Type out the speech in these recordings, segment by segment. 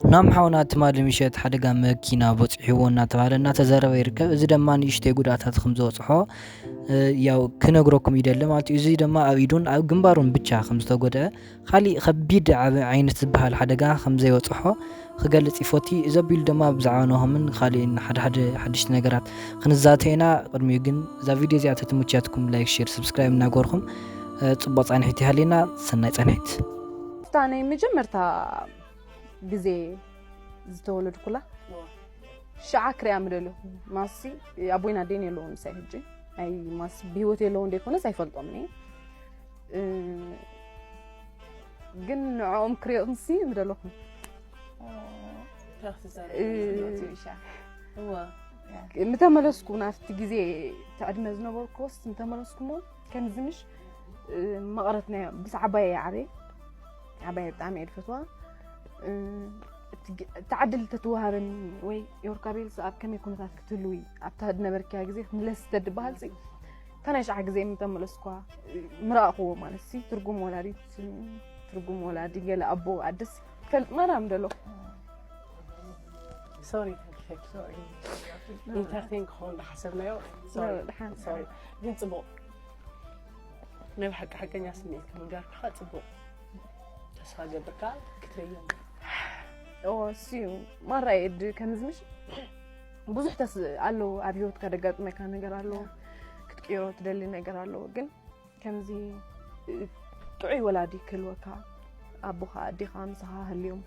ናም ሓውና ትማሊ ምሸት ሓደጋ መኪና በፂሕዎ እናተባሃለ እናተዘረበ ይርከብ። እዚ ድማ ንእሽተይ ጉድኣታት ከም ዝበፅሖ ያው ክነግረኩም ይደሊ ማለት እዩ። እዚ ድማ ኣብ ኢዱን ኣብ ግንባሩን ብቻ ከም ዝተጎድአ፣ ካሊእ ከቢድ ዓብ ዓይነት ዝበሃል ሓደጋ ከም ዘይበፅሖ ክገልፅ ይፈቱ። እዚ ኣቢሉ ድማ ብዛዕባ ናሆምን ካሊእን ሓደ ሓደ ሓደሽቲ ነገራት ክንዛተ ኢና። ቅድሚኡ ግን እዛ ቪድዮ እዚኣ ተትምችያትኩም ላይክ፣ ሼር፣ ሰብስክራይብ እናገርኩም ፅቡቅ ፃንሒት ይሃልና። ሰናይ ፃንሒት። እታ ናይ መጀመርታ ግዜ ዝተወለድኩላ ሽዓ ክሪኣ ምደለኹ። ማሲ ኣቦይን ኣደይን የለውን ምሳይ ሕጂ። ኣይ ማስ ብህይወት የለውን ደይኮነስ ኣይፈልጦምን እየ። ግን ንዕኦም ክሪኦምሲ ምደለኹ። ምተመለስኩ ናብቲ ግዜ ትዕድመ ዝነበርኩስ ምተመለስኩሞ ከምዚ ምሽ መቐረት ናይ ብስ ዓባየ ዓበየ ዓባየ ብጣዕሚ እየ ድፈትዋ። እቲ ዕድል ተትወሃበኒ ወይ ዮርካቤል ኣብ ከመይ ኩነታት ክትህልዊ ኣብታ ዝነበርክያ ግዜ ክትምለስ ተድበሃል ሲ እታ ናይ ሸዓ ግዜ ምተመለስኳ ምረኣኽዎ ማለት ሲ ትርጉም ወላዲት ትርጉም ወላዲ ገለ ኣቦ ኣደስ ክፈልጥ መራም ደሎ ሶሪ ኢንተርቴን ክኸውን ዝሓሰብናዮ ግን ፅቡቅ ናይ ብሓቂ ሓቀኛ ስምዒት ክምንጋር ከዓ ፅቡቅ ተስፋ ገብርካ ክትርእዮም እሱ ማራ የድ ከምዚ ምሽ ብዙሕ ተስ ኣለዉ ኣብ ህይወትካ ደጋጥመካ ነገር ኣለዎ ክትቅይሮ ትደሊ ነገር ኣለዎ ግን ከምዚ ጥዑይ ወላዲ ክህልወካ ኣቦኻ ኣዴኻ ምሳኻ ህልዮም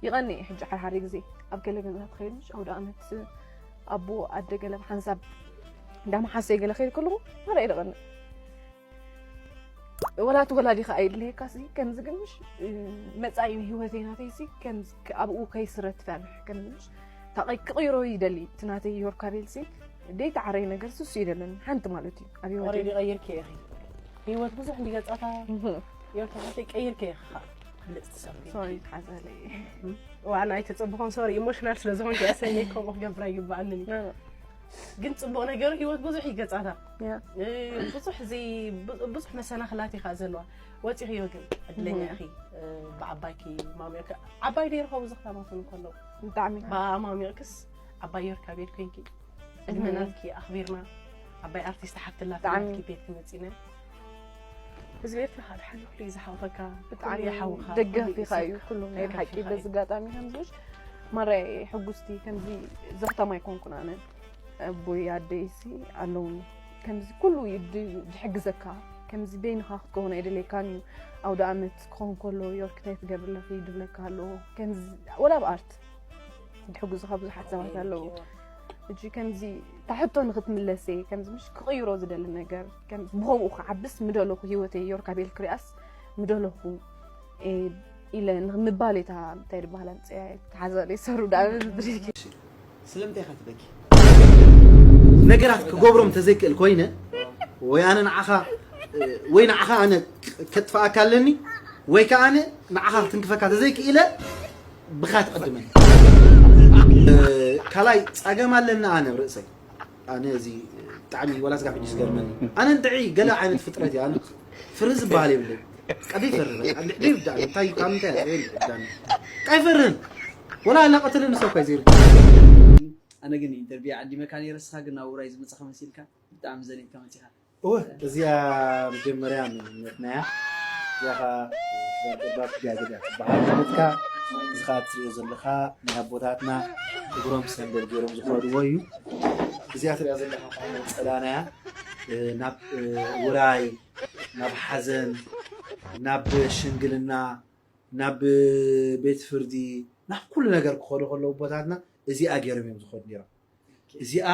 ይቐኒ ሕጂ ሓድሓደ ግዜ ኣብ ገለ ገዛ ትኸይድ ምሽ ኣውደ ኣመት ኣቦ ኣደ ገለ ሓንሳብ እንዳመሓሰይ ገለ ከይድ ከለኹ ማራ ይደቐኒ ወላ እቲ ወላዲኻ ኣይድልየካ ሲ ከምዚ ግን ምሽ መጻኢ ህይወተይ ናተይ ሲ ከምዚ ኣብኡ ከይስረ ትፈርሕ ከምዚ ምሽ ታቐይ ክቕይሮ ይደሊ እቲ ናተይ ዮርካቤል ሲ ደይ ተዓረይ ነገር ሱስ ይደለኒ ሓንቲ ማለት እዩ ኣብ ህይወተይ ኦሬዲ ቀይርኪ ኢኺ ህይወት ብዙሕ እንዲገጻታ ዮርካቤል ቀይርኪ ኢኺ ብልጽቲ ሰብ ሶሪ ሓዘለይ ዋና ኣይተጸብኾን ሶሪ ኢሞሽናል ስለ ዝኾንኪ ያሰኒ ከምኡ ክገብር ኣይግባኣንን ግን ጽቡቕ ነገሩ ህይወት ብዙሕ ይገጻታ ብዙሕ እዚ ብዙሕ መሰናኽላት ኢኻ ዘለዋ ወፂኽዮ ግን ዕድለኛ ኢኺ ብዓባይኪ ማሚኦኪ ዓባይ ደይርኸው ዝኽታማትን ከለዉ ብጣዕሚ ብኣማሚኦክስ ዓባይ ዮርካ ቤት ኮይንኪ ዕድመናትኪ ኣኽቢርና ዓባይ ኣርቲስት ሓፍትላ ብጣዕሚ ቤት ክመፂና ህዝቢ ኤርትራ ሓደ ሓደ ኩሉ እዩ ዝሓውፈካ ብጣዕሚ ሓውካ ደጋፊኻ እዩ ኩሉ ናይ ሓቂ በዚ ኣጋጣሚ ከምዝሽ ማራይ ሕጉስቲ ከምዚ ዘኽተማ ኣይኮንኩን ኣነ ኣቦይ ኣደይሲ ኣለውኒ ከምዚ ኩሉ ድሕግዘካ ከምዚ በይንኻ ክትከውን ኣይደለይካን እዩ ኣውደ ኣመት ክኸውን ከሎ ዮርክ እንታይ ትገብር ኣለኺ ድብለካ ኣሎ ከምዚ ወላ ብኣርት ድሕግዙኻ ብዙሓት ሰባት ኣለዉ እጂ ከምዚ ታሕቶ ንክትምለሰ ከምዚ ምሽ ክቕይሮ ዝደሊ ነገር ብኸምኡ ክዓብስ ምደለኹ ህይወተይ ዮርካ ቤል ክሪኣስ ምደለኹ ኢለ ንምባል እታ እንታይ ዝበሃላ ምፅያ ተሓዘ ሰሩ ዳ ድሪክ ስለምንታይ ኢኻ ትበኪ ነገራት ክገብሮም ተዘይክእል ኮይነ ወይ ኣነ ንዓኻ ወይ ንዓኻ ኣነ ከጥፍኣካ ኣለኒ ወይ ከዓ ኣነ ንዓኻ ክትንክፈካ ተዘይክኢለ ብኻ ትቐድመኒ ካልኣይ ፀገም ኣለና ኣነ ርእሰይ ኣነ እዚ ብጣዕሚ ወላ ስጋብ ሕጂ ዝገርመኒ ኣነ እንድዒ ገለ ዓይነት ፍጥረት እየ ኣነ ፍርህ ዝበሃል የብለይ ቀደ ይፈርህ በቃ እንድዒ ይብዳእ እንታይ ካብ ምንታይ ኣፅበየ ይብዳእ ቃ ይፈርህን ወላ እናቐተለ ንሰብ ኳ ዘይር ኣነ ግን ኢንተርቪ ዓዲመካ ነይረ ስኻ ግን ናብ ውራይ ዝመፅኻ መሲልካ ብጣዕሚ ዘኒትካ መፂኻ እወ እዚኣ መጀመርያ መንነትና እያ እዚኣ ከዓ ዘንጠባት ጋግዳ ትበሃል ማለትካ እዚ ከዓ ትሪኦ ዘለካ ናይ ኣቦታትና እግሮም ሰንደል ገይሮም ዝኸድዎ እዩ እዚኣ ትሪኣ ዘለካ ከዓ ፀላናያ ናብ ውራይ ናብ ሓዘን ናብ ሽንግልና ናብ ቤት ፍርዲ ናብ ኩሉ ነገር ክኸዱ ከለዉ ኣቦታትና እዚኣ ገይሮም እዮም ዝኸዱ ነይሮም እዚኣ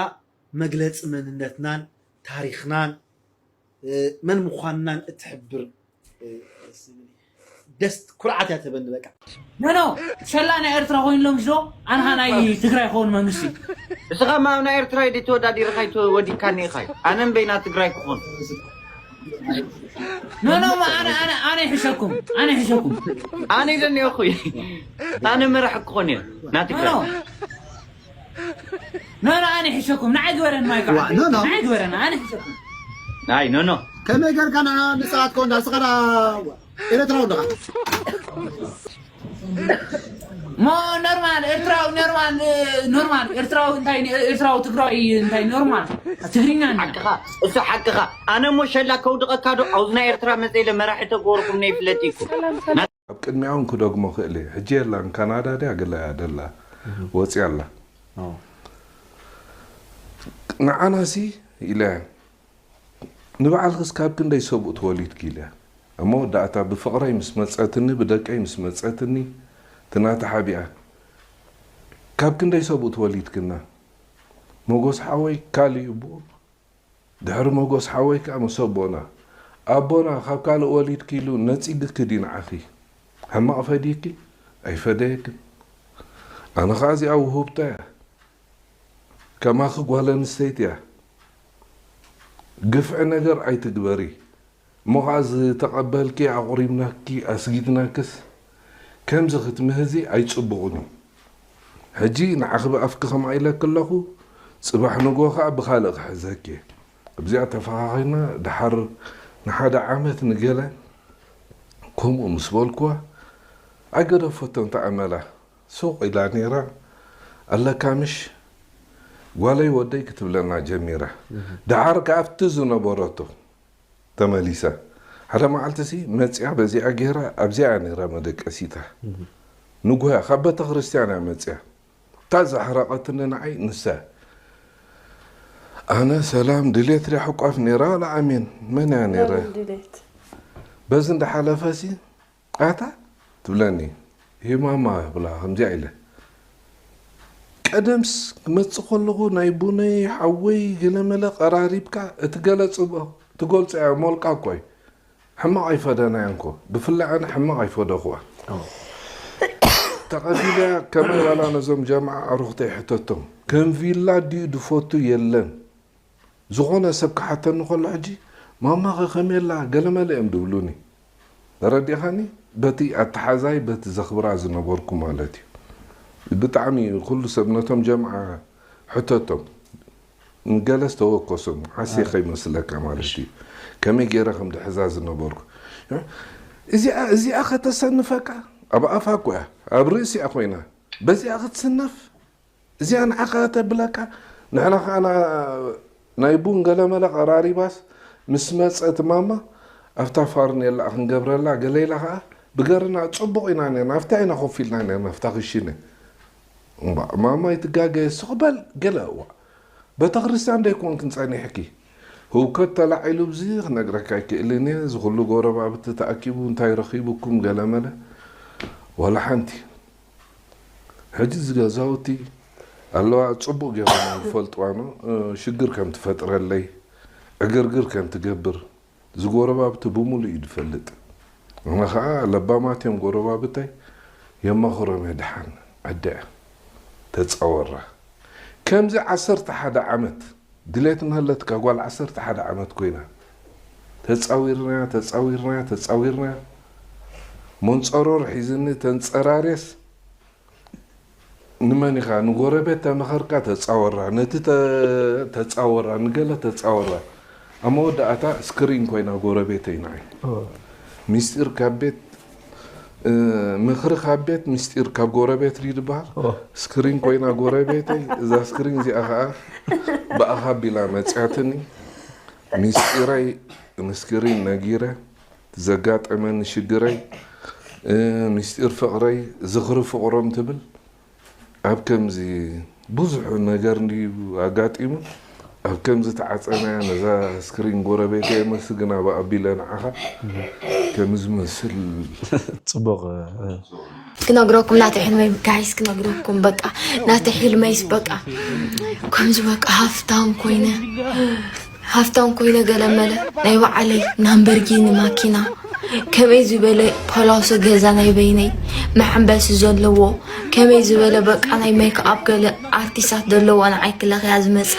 መግለፂ መንነትናን ታሪክናን መን ምኳንናን እትሕብር ደስ ኩርዓት እያ ትህበኒ በቃ ኖኖ ሸላ ናይ ኤርትራ ኮይንሎም ዝዶ ኣንሃ ናይ ትግራይ ክኸውን መንግስቲ እስኻ ማ ኣብ ናይ ኤርትራ ዲ ተወዳዲርካ ይተወዲካኒ ኢኻ ኣነ እምበይ ና ትግራይ ክኾን ኖኖ ኣነ ኣነ ኣነ ይሕሸኩም ኣነ ይሕሸኩም ኣነ ኢለ እኒኦኹ ኣነ መራሕ ክኾን እየ ና ትግራይ ኖኖ ኣነ ይሕሸኩም ንዓይ ግበረን ማይካ ንዓይ ግበረን ኣነ ይሕሸኩም ኣይ ኖኖ ከመይ ገርካ ንዓ ንስኻትኮ እንዳስኻ ኤረትራዊ ድኻ ሞ ኖርማል ኤርትራዊ ኖርማል ኖርማል ኤርትራዊ እንታይ ኤርትራዊ ትግራዊ እንታይ ኖርማል ትግርኛ እና ሓቅኻ። እሱ ሓቅኻ። ኣነ ሞ ሸላ ከውድቐካ ዶ ኣብዚ ናይ ኤርትራ መፀ ኢለ መራሒ ተገበርኩም ነይ ፍለጥ ይኩ ኣብ ቅድሚኣ እውን ክደግሞ ክእል እየ። ሕጂ የላን፣ ካናዳ ድያ ገለ እያ ደላ፣ ወፂኣ ኣላ። ንዓናሲ ኢለ ንባዕልክስ ካብ ክንደይ ሰብኡ ተወሊድኪ ኢለ። ኣብ መወዳእታ ብፍቕረይ ምስ መጸትኒ፣ ብደቀይ ምስ መጸትኒ፣ ትናታ ሓቢኣ፣ ካብ ክንደይ ሰብኡ ተወሊድክና? መጎስ ሓወይ ካልእ እዩ ኣቦኡ። ድሕሪ መጎስ ሓወይ ከኣ ምስ ኣቦና። ኣቦና ካብ ካልእ ወሊድኪ ኢሉ ነጺግኪ ድዩ ንዓኺ? ሕማቕ ፈድይኪ? ኣይፈደየክን። ኣነ ኸኣ እዚኣ ውህብቶ እያ። ከማኺ ጓል ኣንስተይቲ እያ። ግፍዒ ነገር ኣይትግበሪ። እሞ ኸዓ ዝተቐበልኪ ኣቑሪብናኪ ኣስጊድናክስ ከምዚ ክትምህዚ ኣይጽቡቕን እዩ። ሕጂ ንዓኺ ብኣፍኪ ከምኣ ኢለኪ ኣለኹ፣ ጽባሕ ንግሆ ኸዓ ብኻልእ ክሕዘኪ እየ። ኣብዚኣ ተፈኻኺርና ደሓር ንሓደ ዓመት ንገለ ከምኡ ምስ በልኩዋ ኣይገደፈቶን ተኣመላ። ሱቕ ኢላ ነይራ። ኣለካ ምሽ ጓለይ ወደይ ክትብለና ጀሚራ። ደሓር ከኣ ኣብቲ ዝነበረቶ ተመሊሳ። ሓደ መዓልቲ ሲ መጺኣ በዚኣ ገይራ ኣብዚኣ ነይራ መደቀሲታ። ንጉያ ካብ ቤተ ክርስቲያን እያ መጺኣ። እታ ዘሕረቐትኒ ንዓይ ንሳ። ኣነ ሰላም ድሌት ሪያ ሕቋፍ ነይራ ዋላ ኣሜን መን እያ ነይራ? ለምን ድሌት በዚ እንዳሓለፈ ሲ ኣታ ትብለኒ። ይህ ማማ ብላ ከምዚኣ ኢለ ቀደምስ ክመጽእ ከለኹ ናይ ቡነይ ሓወይ ገለመለ ቀራሪብካ እቲ ገለ ጽቡቕ ትገልጾ እያ ሞልቃ እኮ እዩ። ሕማቕ ኣይፈደናያ እንኮ ብፍላይ ኣነ ሕማቕ ኣይፈደኹዋ። ተቐቢለያ ከመይ ዋላ ነዞም ጀማዓ ኣሮኽተይ ሕተቶም ከም ቪላ ድዩ ድፈቱ የለን። ዝኾነ ሰብ ክሓተኒ ከሎ ሕጂ ማማኸ ከመይ ኣላ ገለመለ እዮም ድብሉኒ። ተረዲእኻኒ? በቲ ኣተሓዛይ በቲ ዘኽብራ ዝነበርኩ ማለት እዩ። ብጣዕሚ ኩሉ ሰብ ነቶም ጀምዓ ሕተቶም ንገለ ዝተወከሶም ዓሴ ከይመስለካ ማለት እዩ። ከመይ ገይረ ከም ድሕዛ ዝነበርኩ እዚኣ እዚኣ ከተሰንፈካ ኣብ ኣፋ እኮ እያ ኣብ ርእሲ እያ ኮይና በዚኣ ክትስነፍ እዚኣ ንዓኻ ተብለካ ንሕና ከዓ ናይ ቡን ገለመለ ቀራሪባስ ምስ መፀት ማማ ኣብታ ፋርኔላ ክንገብረላ ገለ ኢላ ከዓ ብገርና ፅቡቕ ኢና ነርና ኣብታ ኢና ኮፍ ኢልና ነርና ኣብታ ክሽነ እምባእ ማማ ይትጋገ ስኽበል ገለ እዋ ቤተክርስትያን ደይኮንክን ፀኒሕኪ ህውከት ተላዒሉ ብዚ ክነግረካ ኣይክእልን እየ ዝኩሉ ጎረባብቲ ተኣኪቡ እንታይ ረኺቡኩም ገለመለ ዋላ ሓንቲ ሕጂ እዚ ገዛውቲ ኣለዋ ጽቡቅ ገይሮም ዝፈልጥዋ ነው ሽግር ከም ትፈጥረለይ ዕግርግር ከም ትገብር ዝጎረባብቲ ብሙሉ እዩ ዝፈልጥ ኣነ ከዓ ለባማት እዮም ጎረባብተይ የማኽሮም እየ ድሓን ዕድዐ ተጻወራ ከምዚ ዓሰርተ ሓደ ዓመት ድሌት እናሃለትካ ጓል ዓሰርተ ሓደ ዓመት ኮይና ተጻዊርናያ ተጻዊርናያ ተጻዊርናያ መንጸሮር ሒዝኒ ተንጸራርየስ ንመን ኢኻ ንጎረቤት ተመኸርካ ተጻወራ ነቲ ተጻወራ ንገለ ተጻወራ ኣብ መወዳእታ ስክሪን ኮይና ጎረቤተይ ንዓይ ሚስጢር ካብ ቤት ምኽሪ ካብ ቤት ምስጢር ካብ ጎረቤት ድዩ ዝበሃል ስክሪን ኮይና ጎረቤተይ እዛ ስክሪን እዚኣ ከዓ ብኣኻ ኣቢላ መፅያትኒ ምስጢረይ ንስክሪን ነጊረ ዘጋጠመኒ ሽግረይ ምስጢር ፍቕረይ ዝኽሪ ፍቕሮም ትብል ኣብ ከምዚ ብዙሕ ነገር እንድዩ ኣጋጢሙ ኣብ ከምዚ ተዓፀናያ ነዛ ስክሪን ጎረቤተይ የመስግና ብኣቢለ ንዓኻ ከምዚ መስል ፅቡቕ ክነግረኩም ናተ ሕልመይ ጋይስ ክነግረኩም በቃ ናተ ሕልመይስ በቃ ከምዚ በቃ ሃፍታም ኮይነ ሃፍታም ኮይነ ገለመለ ናይ በዓለይ ላምበርጊኒ ማኪና ከመይ ዝበለ ፓላሶ ገዛ ናይ በይነይ መሐንበሲ ዘለዎ ከመይ ዝበለ በቃ ናይ ሜክኣፕ ገለ ኣርቲስታት ዘለዎ ንዓይ ክለኽያ ዝመፃ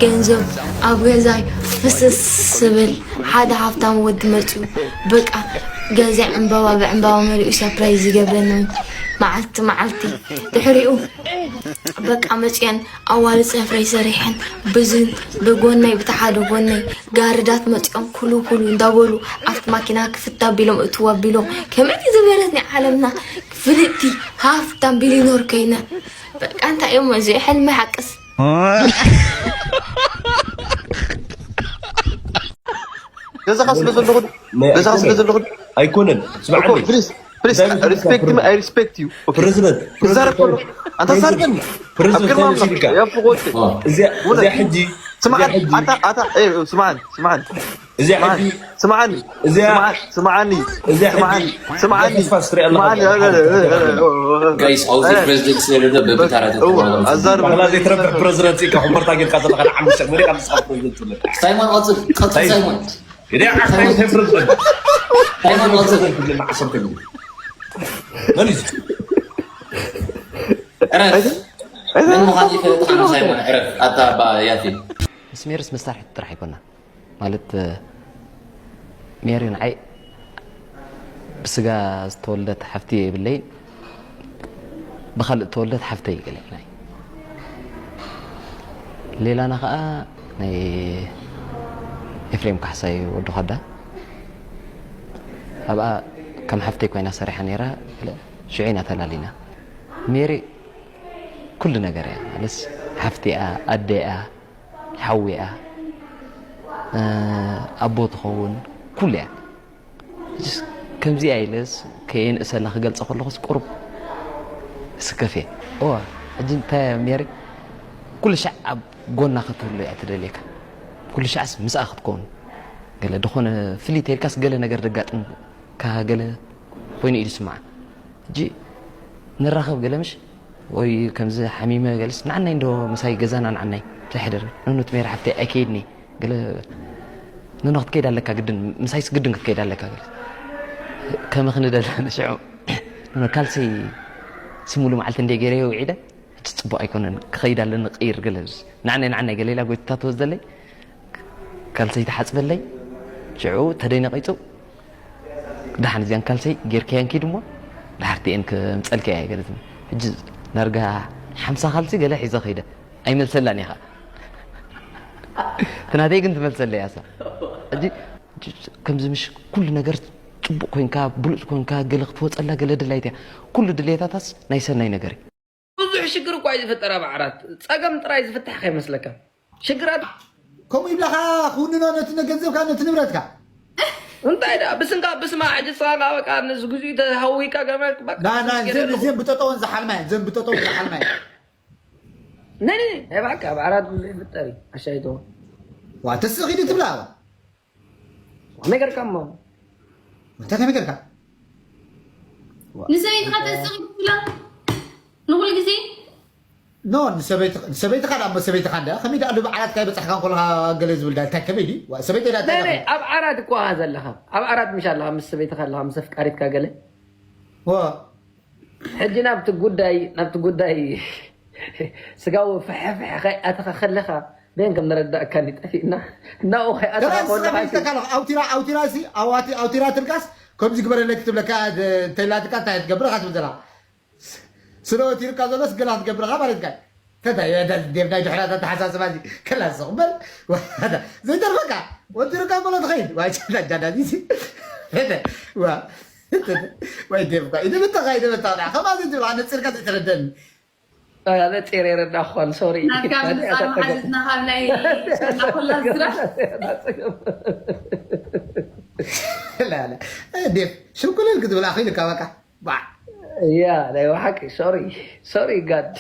ገንዘብ ኣብ ገዛይ ፍስስ ስብል ሓደ ሃፍታም ወዲ መፅዩ በቃ ገዛይ ዕምባባ ብዕምባባ መሊኡ ሰርፕራይዝ ይገብረኒ መዓልቲ መዓልቲ ድሕሪኡ በቃ መፅኦን ኣዋልድ ሰፍረይ ሰሪሐን ብዝን ብጎነይ ብቲ ሓደ ጎነይ ጋርዳት መፅኦም ኩሉ ኩሉ እንዳበሉ ኣብቲ ማኪና ክፍት ኣቢሎም እትው ኣቢሎም ከመይ ዝበለት ናይ ዓለምና ፍልጥቲ ሃፍታም ቢሊኖር ኮይነ በቃ እንታይ እዮም እዚ ሕልሚ ሓቅስ ገዛኻ ስለ ዘለኹ ገዛኻ ስለ ዘለኹ ኣይኮነን ስማዕኒ ፕሊስ ፕሊስ ዳዊት ሪስፔክት ፕሬዝዳንት። I respect you ፕሬዝዳንት ትዛረብ ከሎ ኣንተ ሳርበን ኣብ ፕሬዝዳንት ግርማ ተመሲልካ ያፍቆት እዚኣ እዚኣ ሕጂ ስማዕ እዚኣ ሕጂ ኣታ ኣታ ኤ ስማዕን ስማዕን እዚኣ ሕጂ ስማዕን እዚኣ ስማዕን ስማዕኒ እዚኣ ስማዕኒ ሕጂ ስማዕኒ እዚኣ ተስፋ ስትሪኣ ኣለኻ ስማዕኒ ዶ? ጋይስ ኣብዚ ፕሬዝደንት ስለሌለ በብታራ ተጠማመሩ ኣዛርብ ባህላ ዘይትረብሕ ፕሬዝዳንት ኢካ ኮምበርታ ጌርካ ዘለካ ንዓምሽ መሪካ ንስኻ ፕሬዝዳንት ትብለ ሳይሞን ቀፅል ቀፅል ሳይሞን እዚኣ ዓስታይ ፕሬዝዳንት ሳይሞን ቀፅል ፕሬዝዳንት ትብለ ንዓሰብ ከብሉ መን እዩ ዕረፍ መን ምዃን ይፈልጥ ሓመሳይ ሆነ ዕረፍ ኣታ ባ ያፌት ምስ ሜርስ መሳርሒ ጥራሕ ኣይኮና ማለት ሜሪ ንዓይ ብስጋ ዝተወልደት ሓፍቲ የብለይ ብካልእ ዝተወልደት ሓፍተይ ገለ ናይ ሌላና ከዓ ናይ ኤፍሬም ካሕሳይ ወዲ ኸዳ ኣብኣ ከም ሓፍተይ ኮይና ሰሪሓ ነይራ ገለ ሽዑ ኢና ተላሊና ሜሪ ኩሉ ነገር እያ ማለትስ ሓፍቲ እያ ኣደ እያ ሓዊ እያ ኣቦ ትኸውን ኩሉ እያ ሕጅስ ከምዚኣ ኢለስ ከየንእሰላ ክገልፀ ከለኹስ ቁሩብ እስከፍ እየ እዋ ሕጂ እንታይ እያ ሜሪ ኩሉ ሻዕ ኣብ ጎና ክትህሉ እያ ትደልየካ ኩሉ ሻዕስ ምስኣ ክትከውን ገለ ድኾነ ፍልይ ተልካስ ገለ ነገር ደጋጥምካ ገለ ኮይኑ እዩ ዝስምዓ ሕጂ ንራኸብ ገለ ምሽ ወይ ከምዚ ሓሚመ ገለስ ንዓናይ እንዶ ምሳይ ገዛና ንዓናይ ተሕደር ንኑት ሜራ ሓፍተይ ኣይከይድኒ ገለ ንኖ ክትከይድ ኣለካ ግድን ምሳይስ ግድን ክትከይድ ኣለካ ገለ ከመ ክንደለ ንሽዑ ንኖ ካልሰይ ስሙሉ መዓልቲ እንደ ገይረዮ ውዒደ ሕጂ ፅቡቅ ኣይኮነን ክኸይድ ኣለኒ ቅይር ገለ ንዓናይ ንዓናይ ገለ ኢላ ጎይትታ ትወስደለይ ካልሰይ ትሓፅበለይ ሽዑ ተደይ ነቂፁ ደሓን እዚኣን ካልሰይ ጌርካየን ኪድ እሞ ደሓር ቲኤን ክምፀልካ እያ ገለት ሕጂ ዳርጋ ሓምሳ ካልሲ ገለ ሒዘ ከይደ ኣይመልሰላን ኢኻ ትናተይ ግን ትመልሰለ እያ እሳ ሕጂ ከምዚ ምሽ ኩሉ ነገር ፅቡቅ ኮንካ ብሉፅ ኮንካ ገለ ክትወፀላ ገለ ድላይት እያ ኩሉ ድሌታታስ ናይ ሰናይ ነገር እዩ ብዙሕ ሽግር እኳ እዩ ዝፍጠር ኣብ ዓራት ጸገም ጥራይ ዝፍታሕ ከይመስለካ ሽግራት ከምኡ ይብላኻ ክውንኖ ነቲ ገንዘብካ ነቲ ንብረትካ እንታይ ደኣ ብስንካ ብስማ ሕጂ ስኻ በቃ ንዚ ግዜኡ ተሃዊካ ገመ በቃ ና ና እዘን እዘን ብጠጠወን ዝሓልማ እየን እዘን ብጠጠወን ዝሓልማ እየን ነኒ ናይ ባዕልካ ኣብ ዓራት ብዙሕ ይፍጠር እዩ ኣሻይቶ ዋ ተስእ ኺዲ ትብላ ነገርካ እሞ እንታይ ከመይ ጌርካ ንሰበይትኻ ተስቕ ትብላ ንኹሉ ግዜ ኖ ንሰበይትኻ ዳ እሞ ሰበይትኻ እንዳ ከመይ ደኣ ዶ በዓላትካ ይበጻሕካ እንከለኻ ገለ ዝብል ዳ እንታይ ከመይ ድዩ ሰበይተይ ዳ እንታይ ኣብ ዓራት እኮ ዘለኻ ኣብ ዓራት ምሽ ኣለኻ ምስ ሰበይትኻ ኣለኻ ምስ ኣፍቃሪትካ ገለ ዋ ሕጂ ናብቲ ጉዳይ ናብቲ ጉዳይ ስጋዊ ፍሕፍሕ ከይኣተኻ ከለኻ በን ከም ንረዳእካ ጠፊእና እናኡ ከይኣተኻ ከለኻ ኣውቲራ ኣውቲራ ሲ ኣውቲራ ትልካስ ከምዚ ግበረለይ ክትብለካ እንተላትካ እንታይ ትገብር ኢኻ ትብል ዘላ ስለ ወቲርካ ዘሎስ ገላ ክትገብር ኢኻ ማለት ካ ተታይ ዴብ ናይ ድሕራት ኣተሓሳስባ እዚ ከላስ ዝቕበል ዘይተርፈካ ወቲርካ በሎ ትኸይድ ዋጃዳዳዚ ወይ ዴብካ ኢደመታኻ ኢደመታ ከማዚ ትብል ኣነፂርካ ዘይተረደኒ ነፂር የረዳኳን ሶሪ ናትካ ምፃር መሓዝትና ካብ ናይ ሸላ ኮላ ዝራ ዴብ ሽኩልን ክትብል ኣኽኢልካ በቃ ያ ናይ ብሓቂ ሶሪ ሶሪ ጋድ